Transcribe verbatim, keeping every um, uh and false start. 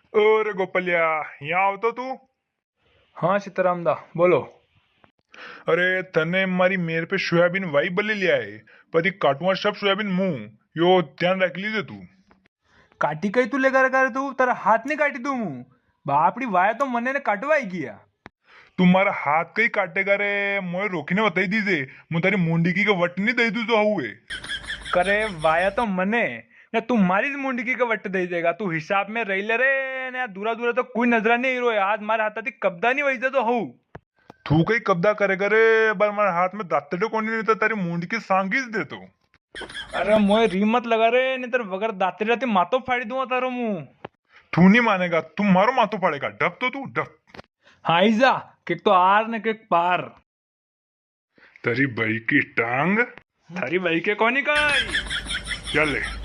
अरे गोपालिया, यहाँ आव तो तू। हाँ सीताराम दा, बोलो। अरे, तने मारी मेर पे सोयाबीन वाई बले लिया है, पर ये काटुआ सब सोयाबीन मूं, यो ध्यान रख लीजे तू। काटी कई तू लेगा रे, तू तारा हाथ नी काटी दूं मूं। बापड़ी वाया तो मने ने काटवा ही गया। तू मारा हाथ कई काटेगा रे, मोए रोकी ने बताई दीजे, मूं तारी मुंडकी के वट नी दई दूं जो हुए। करे वाया तो मने, ने तू मारी ज मुंडकी के वट दई देगा। तू हिसाब में रही ले रे, ने दूरा दूरा तो कोई नजरा नी रो है। आज मारे हाथा ती कब्दा नी वई जा तो हऊ। तू कई कब्दा करेगा रे, बार मारे हाथ में दातड़े कोनी, नी तो तारी मुंडकी सांगी ज देतो। अरे मोए री मत लगा रे, नी तर वगर दातड़े ती मातो फाड़ी दूंगा तारो मूं। तू नी मानेगा, तू मारो मातो फाड़ेगा। डप तो तू, डप। हाँ, आई जा, किक तो आर ने किक पार। तारी बई की टांग। तारी बई के कोनी काई। चले।